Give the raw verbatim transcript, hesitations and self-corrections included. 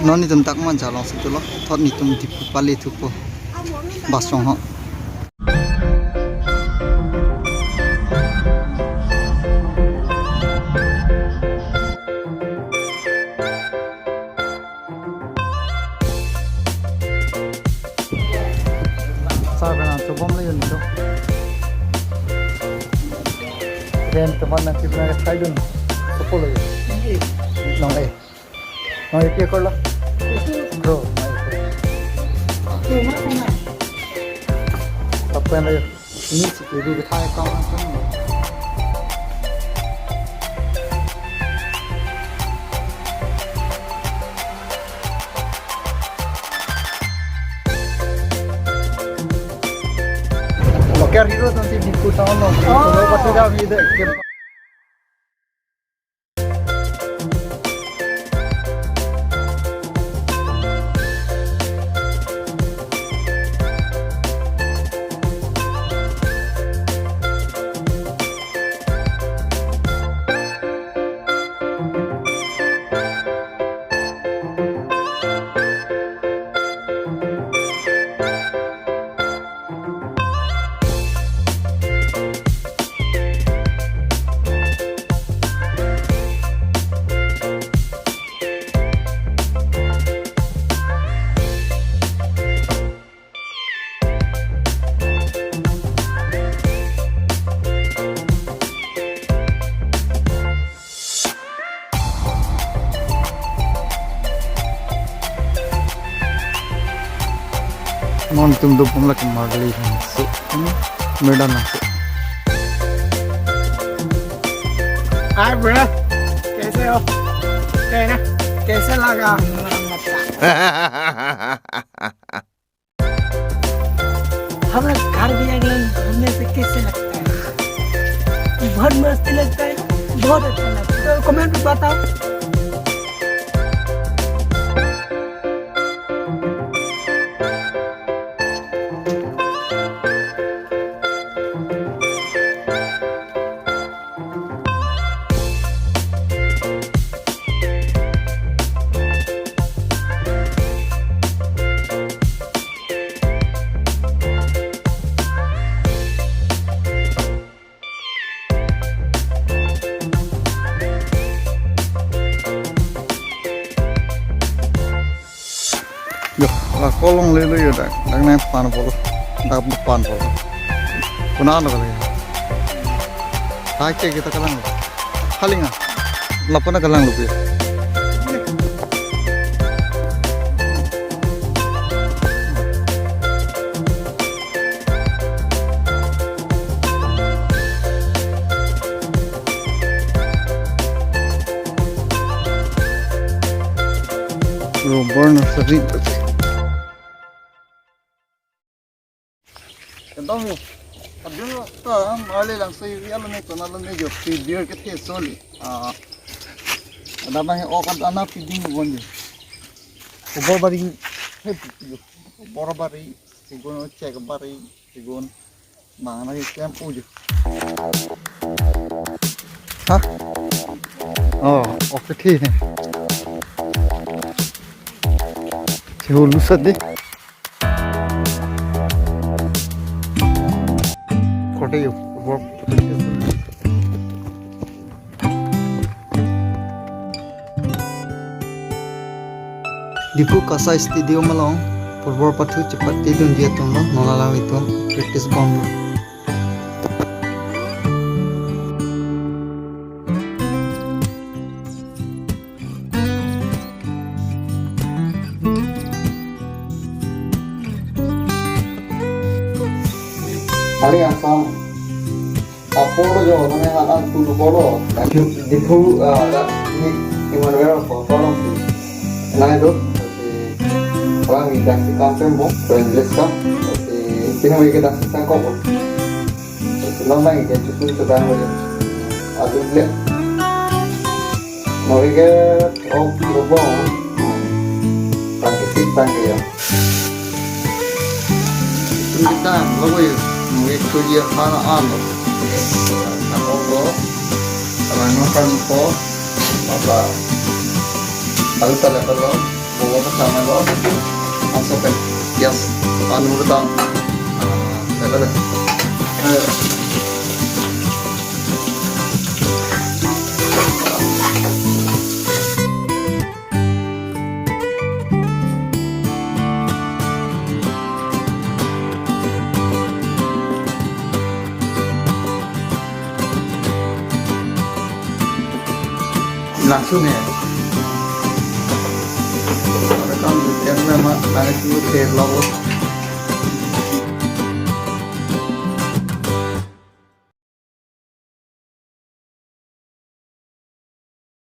Non netum dak Manja alongsi thulo, thot netum Diphu pale thupo. Bus chongho. Sir, bang, chobom le yun to. Then teman nangkip nangkip kaidun. Sopo le yun. Nong eh. Nong eh, pia korlo. Bro. Apa yang lain? Ini si Kiri kita kau. Oke, hero nanti di kota no. Oh. Kalau pasti kami deh. Non netum dopum lake Marli Hangso, hmm, Mirdan Hangso. Hi bro, कैसे हो? क्या है ना? कैसे लगा? हम लोग कार्बी आंगलोंग घूमने से कैसे लगता है? बहुत मस्ती लगता है, बहुत अच्छा लगता है। तो कमेंट में बताओ। Yo, la kolong lelo yo dak, dak nangpanpo lo, dak panpo lo. Konat lo kali. Hai ke kita kalang lo. Halinga. Lapu nangkalang lo pi. Rubber nursery. Kedam yo. Kadun ta Marli Langso area along ne, konat along ne yo, pibir kethe soli. Ah, ada bang ok ada na piding bon yo. Ubor bari, he yo. Ubor bari, sigun chek bari, sigun bang na yo kem uju. Ha? Oh, ok thi ne. Chehulu sa de. Kote yo, bo-, Diphu Kasai Stadium along football pathu chepatedunji atum lo, non alanglitum practice bomlo. Hari asam apor jo nang yang akan tulu polo. Diphu, ah, dak ni Immanuel ko polo. Nang itu si orang di daksi kampung bo, English ka. Si sini lagi daksi sangkok bo. Sino nang ke chutu sedang aja. Aduh le. Mori ke ok lubong. Tangki sik tangki ya. Kita mori mori tu dia hana ano. Ako ko. Kalau makan po apa? Alu tala kalau. Laso tame lo, laso pen piyaj anu tame. Ah, betul deh. Eh. Langsung ya. Ada kan weekend memang naik dulu ke laut.